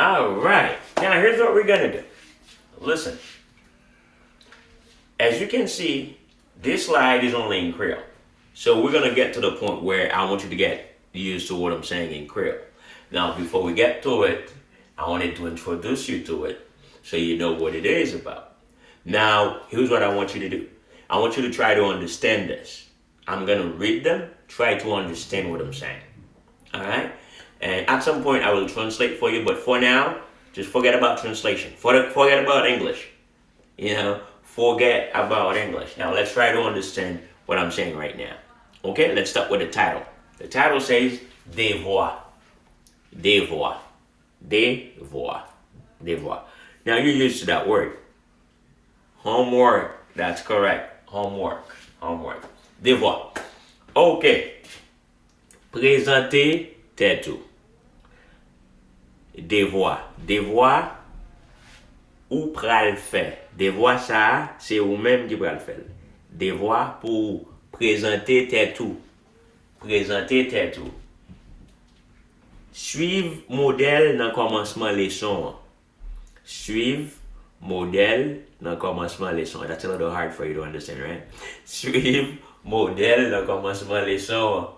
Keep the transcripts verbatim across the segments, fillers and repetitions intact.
All right. Now, here's what we're going to do. Listen. As you can see, this slide is only in Creole. So we're going to get to the point where I want you to get used to what I'm saying in Creole. Now, before we get to it, I wanted to introduce you to it so you know what it is about. Now, here's what I want you to do. I want you to try to understand this. I'm going to read them. Try to understand what I'm saying. All right? And at some point, I will translate for you. But for now, just forget about translation. For- Forget about English. You know, forget about English. Now, let's try to understand what I'm saying right now. Okay? Let's start with the title. The title says devwa. Devwa. Devwa. Devwa. Now, you're used to that word. Homework. That's correct. Homework. Homework. Devwa. Ok. Prezante tèt ou. Devwa. Devwa ou pral fè. Devwa sa a, se ou menm ki pral fè l. Devwa pou ou. Prezante tèt ou. Prezante tèt ou. Swiv modèl nan kòmansman leson an. Swiv modèl nan kòmansman leson an. That's a little hard for you to understand, right? Swiv modèl nan kòmansman leson an.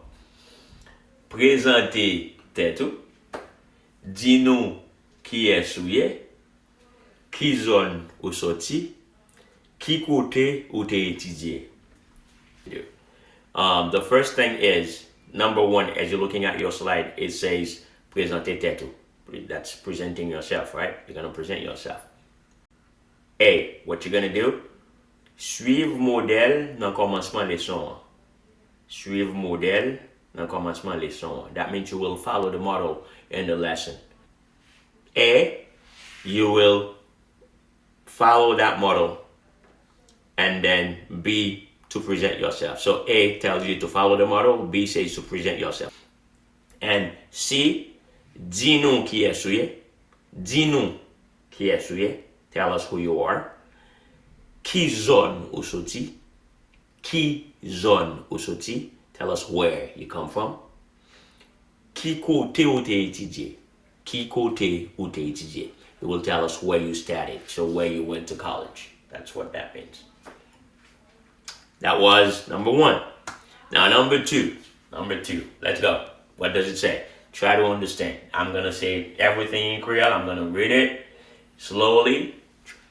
Prezante tèt ou. Di nou kiyès ou ye. Ki zòn ou soti. Ki kote ou te etidye. Um, the first thing is, number one, as you're looking at your slide, it says, prezante tèt ou. That's presenting yourself, right? You're going to present yourself. A, what you're going to do? Swiv modèl nan kòmansman leson an. Swiv modèl nan kòmansman leson an. That means you will follow the model in the lesson. A, you will follow that model, and then B, to present yourself. So A tells you to follow the model, B says to present yourself. And C, di nou kiyès ou ye. Di nou kiyès ou ye. Tell us who you are. Ki zòn ou soti. Ki zòn ou soti. Tell us where you come from. Ki kote ou te etidye. Ki kote ou te etidye. It will tell us where you studied, so where you went to college. That's what that means. That was number one. Now, number two. Number two. Let's go. What does it say? Try to understand. I'm going to say everything in Creole. I'm going to read it slowly.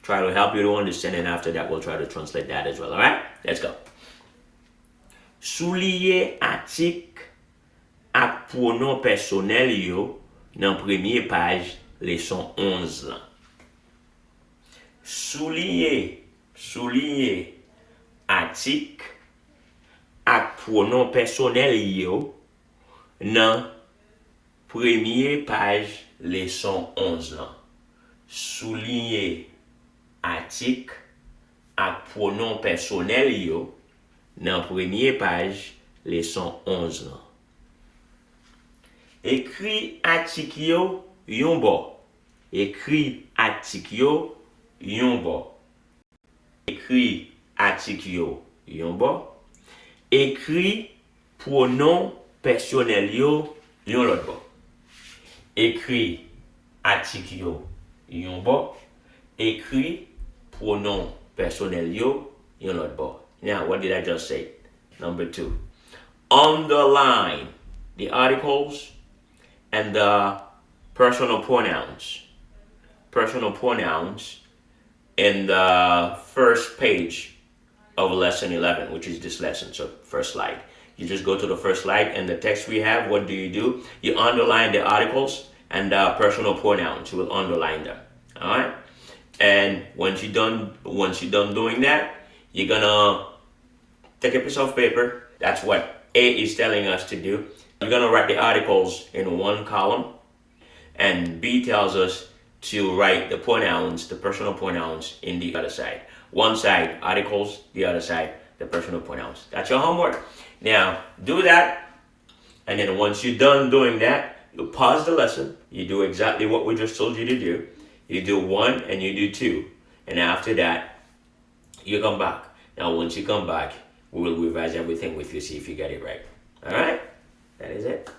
Try to help you to understand, and after that, we'll try to translate that as well. All right? Let's go. Souliye atik ak pwonon pèsonèl yo nan premye paj leson onz lan. Souliye, souliye atik ak pwonon pèsonèl yo nan premye paj leson onz lan. Souliye atik ak pwonon pèsonèl yo nan premye paj leson onz lan. Ekri atik yo yon bò. Ekri atik yo yon bò. Ekri atik yo yon bò. Ekri pwonon pèsonèl yo yon lòt bò. Ekri atik yo yon bò. Ekri pwonon pèsonèl yo yon lòt bò. Now, what did I just say? Number two. Underline the articles and the personal pronouns. Personal pronouns in the first page of lesson eleven, which is this lesson. So, first slide. You just go to the first slide and the text we have. What do you do? You underline the articles and the personal pronouns. You will underline them. All right? And once you done, once you're done doing that, you're gonna take a piece of paper. That's what A is telling us to do. You're gonna write the articles in one column. And B tells us to write the pronouns, the personal pronouns, in the other side. One side, articles, the other side, the personal pronouns. That's your homework. Now, do that. And then once you're done doing that, you pause the lesson. You do exactly what we just told you to do. You do one and you do two. And after that, you come back. Now, once you come back, we will revise everything with you, see if you get it right. All right? That is it.